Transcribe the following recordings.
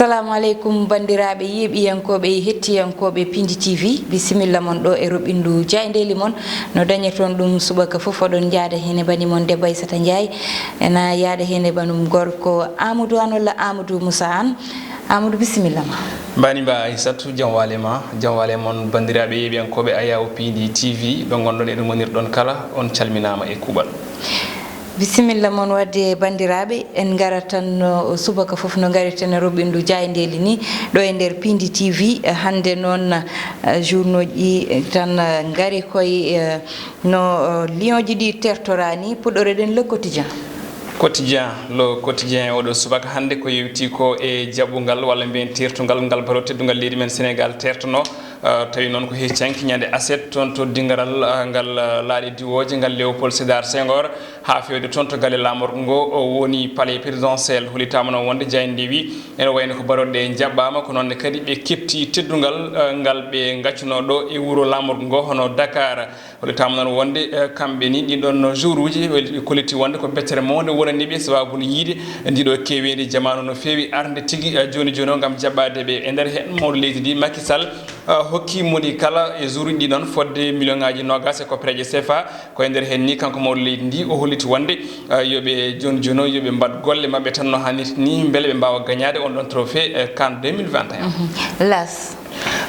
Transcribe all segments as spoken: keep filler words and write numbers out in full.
Assalamu aleykum, banndiraaɓe yeeɓiyankooɓe e hettiyankooɓe Pindi T V. Bisimilla mon ɗo e roɓindu jaayndeeli mon. No dañirton ɗum subaka fof, oɗon njaada heen e bani mon Debbo Aissata Ndiaye, ena yaada heen e banum gorko Amadou An walla Amadou Moussa An. Amadou, bisimilla ma. Mbani mba Aissata, jam waale ma, jam waale mon banndiraaɓe yeeɓiyankooɓe Ayaw Pindi T V, ɗo ngonɗon e ɗo ngonirɗon kala, on calminaama e kuuɓal. Bisimilla mon wadde banndiraaɓe, en ngara tan no subaka fof no ngariten e roɓindu jaayndeeli ni, ɗo e nder Pindi T V. Eh, hannde noon, eh, journaux ji, eh, tan, eh, ngari koye, eh, no, eh, lion ji ɗi tertora ni, puɗɗoreɗen Le Quotidien. Quotidien, Le Quotidien oɗo subaka hannde ko yewti ko e jaɓɓungal walla mbiyen tertungal ngal baro teddungal leydi men Sénégal tertono. Eh, tawi noon ko he canki ñande aset toon to dingaral, eh, ngal, eh, laaɗe diwooje ngal Léopold Sédar Senghor, haa fewde toon to galle laamorgo ngo, o woni palais présidentiel. Hollitaama noon wonde jaaynde wi ene wayno ko baroɗe njaɓɓaama, ko noon ne kadi ɓe keɓti teddungal, eh, ngal ɓe ngaccuno ɗo e wuro laamorgo ngo hono Dakar. Hollitaama noon wonde, eh, kamɓe ni ɗin ɗon jour uji, ɓe kolliti wonde ko bettere mawnde wonani ɓe sababu no yiide ndiɗo keeweendi jamaanu no feewi arde tigi, eh, jooni jooni o ngam jaɓɓaade ɓe. E nder heen mawɗo leydi ndi Macky Sall, eh, hokki moni kala e jour uji ɗi noon fodde million ngaaji noogas e koppereeje C F A. Ko e nder heen ni kanko mawɗo leydi ndi o holliti wonde, eh, yo ɓe jooni jooni o yo ɓe mbaɗ golle maɓɓe tan no haanirta ni mbele ɓe mbaawa gañaade on ɗon trophée, eh, CAN deux mille vingt et un. Mhm. Las.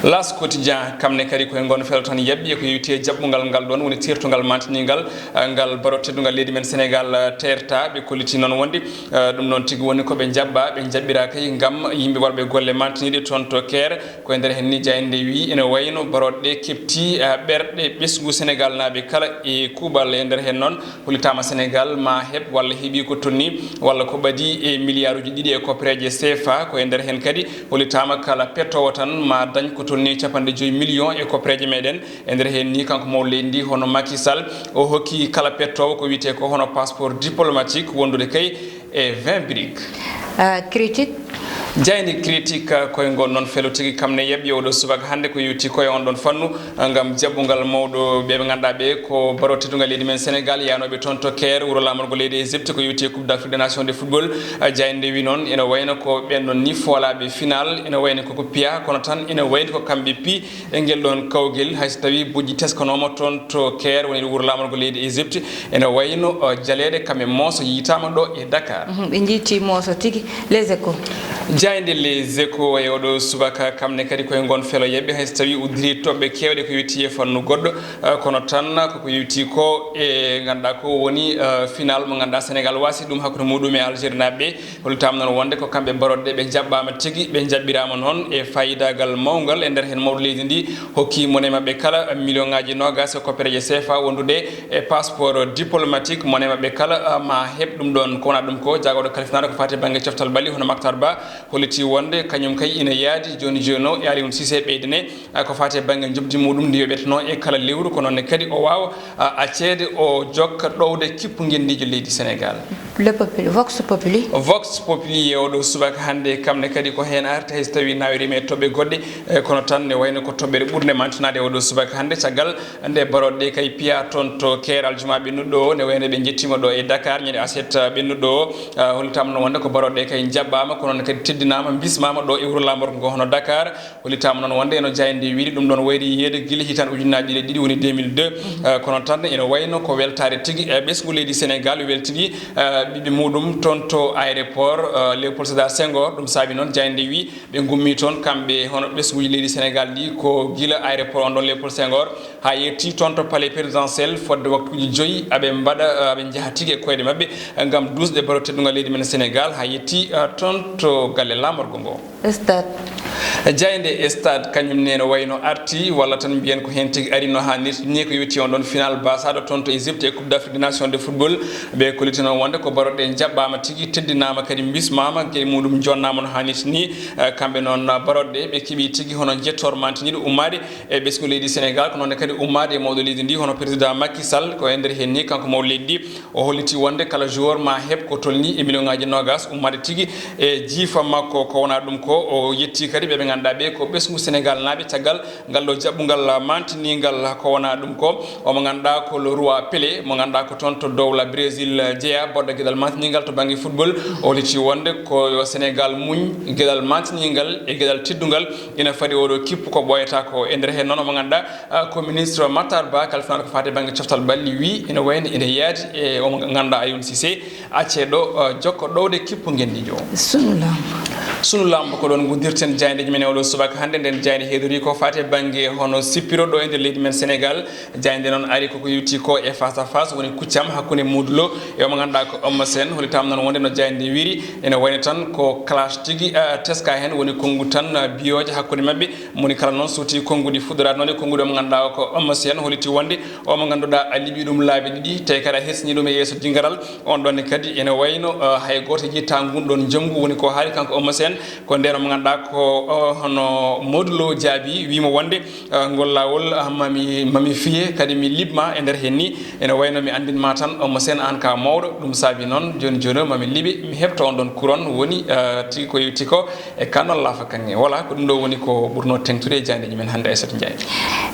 Las Quotidien, kam ne kadi koye ngon felo tan yaɓɓi e ko yewti e jaɓɓungal ngal ɗon woni tertungal mantiningal, eh, ngal baro teddungal leydi men Sénégal, eh, terta. Ɓe kolliti noon wonde, eh, ɗum noon tigi woni ko ɓe jaɓɓa, ɓe jaɓɓira kay ngam yimɓe waɗɓe golle mantiniɗe toon to Caire. Ko e nder heen ni jaaynde wi ene wayno baroɗe keɓti, eh, ɓerɗe ɓesngu Sénégal naaɓe kala e kuuɓal. E nder heen noon hollitaama Sénégal ma heɓ walla heɓi ko tolni walla ko ɓadi e miliyaaruji ɗiɗi e koppereeje C F A. Ko e nder heen kadi hollitaama kala pettoowo tan ma dañ ko tolni capanɗe joyi million e koppereeje meɗen. E nder heen ni kanko mawɗo leydi ndi hono Macky Sall o hokki kala pettoowo ko wiyetee ko hono passeport diplomatique wondude kay e vingt briques. Ah, Critique. Jaaynde Critique, ah, koye ngon noon felo tigi kam ne yaɓɓi oɗo subaka hannde ko yewti koye on ɗon fannu, ah, ngam jaɓɓungal mawɗo ɓe ɓe ngannduɗaa ɓe ko baro teddungal leydi men Sénégal, yaanooɓe toon to Caire, wuro laamorgo leydi Égypte, ko yewti e Coupe d'Afrique des Nations de football. Ah, jaaynde wi noon ene wayno ko ɓen ɗon ni foolaaɓe final, ene wayno koko piya, kono tan ene wayno ko kamɓe pi e ngel ɗon kawgel, hay so tawii bojji teskanooma toon to Caire, woni wuro laamorgo leydi Égypte, ene wayno, o, jaleeɗe kamɓe mooso yiytaama ɗo e Dakar. Mhm, ɓe njiiti mooso tigi. Les Échos. Jaaynde Les Échos e oɗo subaka, kam ne kadi koye ngon felo yaɓɓi, hay so tawii uddiri toɓɓe keewɗe ko yewti e fannu goɗɗo, eh, kono tan koko yewti ko e ngannduɗaa ko woni, eh, final mo ngannduɗaa Sénégal waasi ɗum hakkunde muɗum e Algérie naaɓe ɓe. Hollitaama noon wonde ko kamɓe baroɗe ɓe jaɓɓaama tigi, ɓe jaɓɓiraama noon e fayidaagal mawngal. E nder heen mawɗo leydi ndi hokki mone maɓɓe kala million ngaaji noogas e koppereeje C F A wondude e passeport diplomatique. Mone maɓɓe kala, ah, ma heɓ ɗum ɗoon. Ko wonaa ɗum ko jaagooɗo kalifnaaɗo ko faati e bannge coftal ɓalli hono Mactar Ba holliti wonde kañum kay ina yaadi jooni jooni o e Aliou Cissé ɓeydene, ah, ko faati e bannge njoɓdi muɗum ndi yoɓeteno e kala lewru, ko noon ne kadi o waawa, ah, acceede o jokka ɗowde kippu ngenndiijo leydi Sénégal. Le Populi, Vox Populi. Vox Populi e oɗo subaka hannde, kam ne kadi ko heen arti, hay so tawii nawiriima e toɓɓe goɗɗe, eh, kono tan ne wayno ko toɓɓere ɓurnde mantinaade e oɗo subaka hannde, caggal nde baroɗe kay piya toon to Caire aljuma ɓennuɗo o, ne wayno ɓe njettiima ɗo e Dakar ñande aset, ah, ɓennuɗo o, ah, hollitaama noon wonde ko baroɗe kay jaɓɓaama, kono noon kadi teddinaama, bismaama ɗo e wuro laamorgo ngo hono Dakar. Hollitaama noon wonde eno jaaynde wiide ɗum ɗoon wayri yiyeede gila hitaande ujunnaji ɗiɗi e ɗiɗi woni deux mille deux. Eh, kono tan ene wayno ko weltaare tigi, eh, ɓesngu leydi Sénégal weltini, eh, ɓiɓɓe muɗum toon to aéroport, eh, Léopold Sédar Senghor. Ɗum saabi noon jaaynde wi ɓe ngummi toon kamɓe hono ɓesnguji leydi Sénégal ɗi ko gila aéroport on ɗon Léopold Senghor haa yetti toon to palais présidentiel fodde waktuuji joyi aɓe mbaɗa, eh, aɓe njaha tigi e koyɗe maɓɓe, eh, ngam duusde baro teddungal leydi men Sénégal haa yetti, eh, toon to galle laamorgo ngo. Stade. Jaaynde Stade kañum ne no wayno arti, walla tan mbiyen ko heen tigi arino haa nirti ni, ko yowiti on ɗon final basaɗo toon to Égypte e Coupe d'Afrique des Nations de football. Ɓe kolliti noon wonde ko baroɗe jaɓɓaama tigi, teddinaama kadi bismaama, geɗe muɗum jonnaama no haa nirti ni. Eh, kamɓe noon baroɗe ɓe keɓi tigi hono njettoor mantiniiɗo ummaade e ɓesngu leydi Sénégal, ko noon ne kadi ummaade e mawɗo leydi ndi hono président Macky Sall. Ko e nder heen ni kanko mawɗo leydi ndi o holliti wonde kala joueur ma heɓ ko tolni e million ngaaji noogas ummaade tigi e jiifa makko. Ko wonaa ɗum ko, o yetti kadi ɓe ɓe Ngannduɗaa ɓe ko ɓesngu Senegal naaɓe caggal ngal ɗo jaɓɓungal maantiniingal ko wona ɗum ko o mo ngannduɗaa ko le roi Pelé mo ngannduɗaa ko toon to dowla Brésil jeyaa boɗɗo geɗal maantiniingal to bannge football. O holiti wonde ko yo Senegal muñ geɗal maantiniingal e geɗal teddungal ina fadi oɗo kippu ko ɓooyata ko. E nder heen noon omo ngannduɗaa ah, ko ministre Matar Ba kalfinaaɗo ko faati e bannge coftal ɓalli wi ina wayno ina yaadi e omo ngannduɗaa Aliou Cissé. Acce ɗo uh, jokko ɗowde kippu ngenndi jo. Sunu lambo. Sunu lambo ko ɗon nguddirten jaayndeeji men e oɗo subaka hannde. Nden jaaynde heedori ko faati e bannge hono sippiro ɗo e nder leydi men Senegal. Jaaynde noon ari koko yewti ko e face à face woni kuccam hakkunde Modou Lo e omo ngannduɗaa ko Eumeu Sène. Holitaama noon wonde no jaaynde wiri ene wayno tan ko clash tigi uh, teska heen woni konngu tan uh, biyooje hakkunde maɓɓe. Moni kala noon suuti konnguɗi fuɗɗoraade noon e konnguɗi omo ngannduɗaa o ko Eumeu Sène holiti wonde omo ngannduɗaa a liɓi ɗum laabi ɗiɗi tawi kadi a hersini ɗum e yeeso dingaral. On ɗon ne kadi ene wayno uh, hay gooto yiita ngun ɗon njanngu woni ko haali kanko Eumeu Sène. Ko ndeen omo ngannduɗaa ko uh, hono Modou Lo jaabi wiimo wonde uh, ngol laawol uh, mami mami fiye kadi mi liɓma e nder heen ni. Ene wayno mi anndin ma tan Eumeu Sène aan ka mawɗo ɗum saabi noon jooni jooni o mami liɓe mi heɓto on ɗon couronne woni uh, tigi ko yewti ko. E ka noon laafa kaŋŋe wala ko ɗum ɗo woni ko ɓurno teŋtude e jaayndeeji men hannde Aysata Njaay.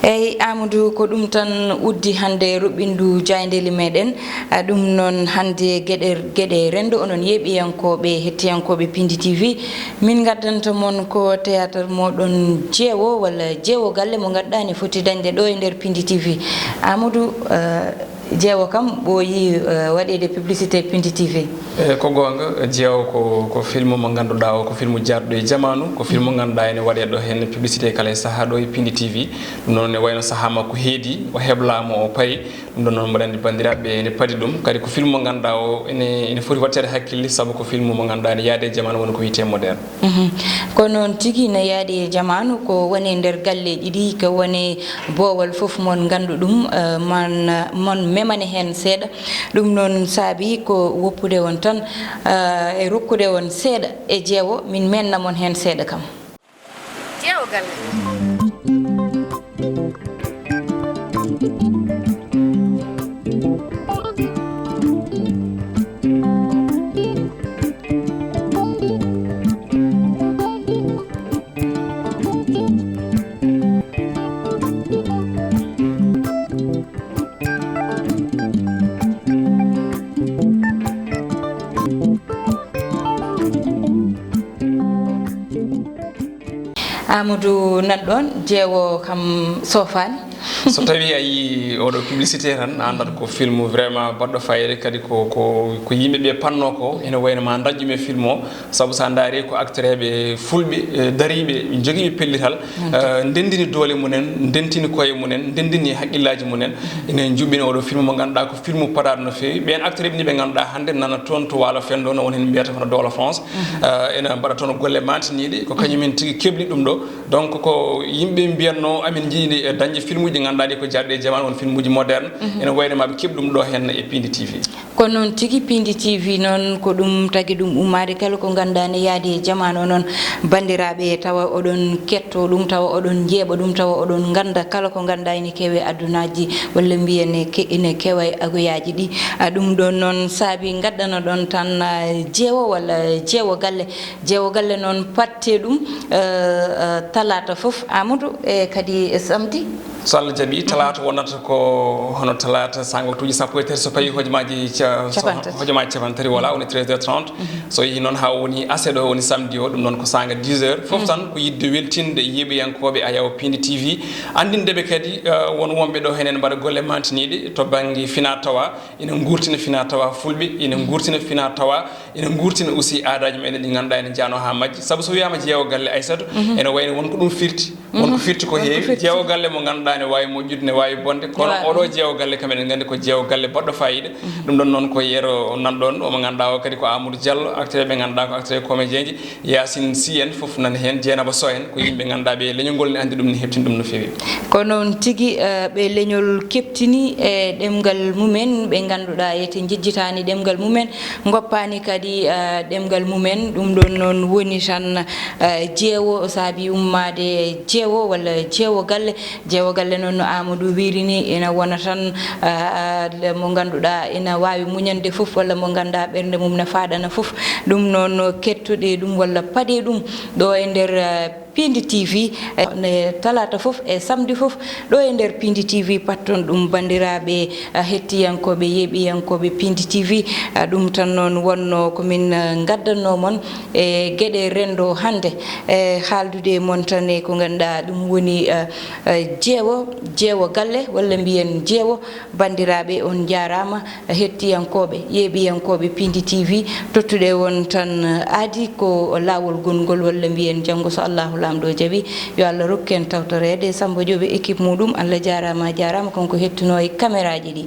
Eyi Amadou ko ɗum tan uddi hannde ruɓɓindu jaayndeeli meɗen. Ah, ɗum noon hannde geɗe geɗe renndo onon yeeɓiyankooɓe hettiyankooɓe Pindi T V. Min ngaddanta mon ko théâtre moɗon jeewo walla jeewo galle mo ngannduɗaa ne foti dañde ɗo e nder Pindi T V. Amadou ah, jeewo kam ɓooyi eh, waɗeede publicité Pindi T V. Eyi ko goonga, Jeewo ko ko filmu mo ngannduɗaa o ko filmu jaarɗo e jamaanu, ko filmu ngannduɗaa ene waɗee ɗo heen publicité kala e sahaa ɗo e Pindi T V. Ɗum noon ne wayno sahaa makko heedi, o heblaama o payi. Ɗum ɗon noon mboɗo anndi banndiraaɓe ene padi ɗum, kadi ko filmu mo ngannduɗaa o ene ene foti waɗteede hakkille sabu ko filmu mo ngannduɗaa ene yaade e jamaanu woni ko wiyetee moderne. Mhm. Ko noon tigi no yaadi e jamaanu ko woni e nder galleeji ɗi ko woni boowal fof mon nganndu ɗum eh, mon mon memani heen seeɗa. Ɗum noon saabi ko woppude on tan ah, e rokkude on seeɗa e jeewo min menna mon heen seeɗa kam. Jeewo galle. Amadou nan ɗon jeewo kam sofaani. So tawi a yi oɗo publicité tan a anndat ko film vraiment baɗɗo fayida kadi ko ko ko yimɓe ɓe panno ko ene wayno ma dañƴum e film o. Sabu so a ndaari ko actereeɓe fulɓe eh, dariiɓe jogiiɓe pellital eh, ndendini doole mumen, ndentini koye mumen, ndendini haqqillaaji mumen. Ene njuɓɓina oɗo film mo ngannduɗaa ko film paɗaaɗo no feewi. Ɓeen actereeɓe ni ɓe ngannduɗaa hannde nana toon to waalo fenndo no won heen mbiyata hono Dowla France. Eh, ene mbaɗa toon golle maantiniiɗe ko kañumen tigi keɓli ɗum ɗo. Donc ko yimɓe mbiyatno amin njiɗi e dañde filmuji ɗi ngannduɗaa ɗi ko jaarɗi e jamaanu won filmuji moderne. Ene wayno maɓe keɓ ɗum ɗo heen e Pindi T V. Ko noon tigi Pindi T V noon ko ɗum tagi ɗum ummaade kala ko ngannduɗaa ne yaadi e jamaanu o noon banndiraaɓe tawa oɗon ketto ɗum tawa oɗon njeeɓa ɗum tawa oɗon ngannda kala ko ngannduɗaa ene kewe addunaji walla mbiyen ene kewa e agoyaaji ɗi. Ɗum ɗoon noon saabi ngaddano ɗon tan jeewo walla jeewo galle. Jeewo galle noon patte ɗum talaata fof Amadou e kadi samedi. So Allah jaɓi talaata wonata ko hono talaata saanga waktuuji sappo e tati so payi hojomaaji hojomaaji capantati wala woni treize heures trente. So yehi noon haa woni ase ɗo woni samedi o ɗum noon ko saanga dix heures fof tan ko yidde weltinde yeeɓiyankooɓe ayaw pindi T V anndinde ɓe kadi won wonɓe ɗo henen mbaɗa golle mantiniiɗe to bannge fina tawa ina nguurtina fina tawa fulɓe ina nguurtina fina tawa ina nguurtina aussi aadaaji meɗen ɗi ngannduɗaa ene njaano haa majji sabu so wiyaama jeewo galle Aysatu ene wayno won ko ɗum firti won ko firti ko heewi jeewo galle mo ngannduɗaa ne waawi moƴƴude ne waawi bonde kono oɗo jeewo galle kam eɗen nganndi ko jeewo galle baɗɗo faayiida ɗum ɗon noon ko yeero nanɗon omo ngannduɗaa o kadi ko Amadou Diallo acteur ɓe ngannduɗaa ko acteur comédien ji Yacine Sy en fof nani heen Dieynaba Sow en ko yimɓe ngannduɗaa ɓe leñol ngol ne anndi ɗum ne heɓtini ɗum no feewi. Ko noon tigi ɓe leñol keɓtini e ɗemngal mumen ɓe ngannduɗaa ete njejjitaani ɗemngal mumen ngoppaani kadi ɗemngal mumen ɗum ɗon noon woni tan jeewo saabi ummaade jeewo walla jeewo galle jeewo galle noon no Amadou wiiri ni ina wona tan mo ngannduɗaa ina waawi muñande fof walla mo ngannduɗaa ɓernde mum ne faaɗana fof ɗum noon kettoɗe ɗum walla paɗe ɗum ɗo e nder Pindi T V, e, ne talaata fof e samedi fof, ɗo e nder Pindi T V, patton ɗum banndiraaɓe, e, hettiyankooɓe, yeeɓiyankooɓe Pindi T V. E, ɗum tan noon wonno ko min, e, ngaddannoo mon e geɗe renndo hannde, e haaldude e mon tan e ko ngannduɗaa ɗum woni, e, e, jeewo, jeewo galle, walla mbiyen jeewo. Banndiraaɓe, on njaaraama, hettiyankooɓe, yeeɓiyankooɓe Pindi T V, tottuɗe on tan, aadi ko laawol gongol, walla mbiyen janngo so Allahu Laamɗo jaɓi, yo Allah rokku en tawtoreede. Sammba Joob e équipe muɗum, Allah jaaraama, a jaaraama, kanko hettunoo e kameraaji ɗi.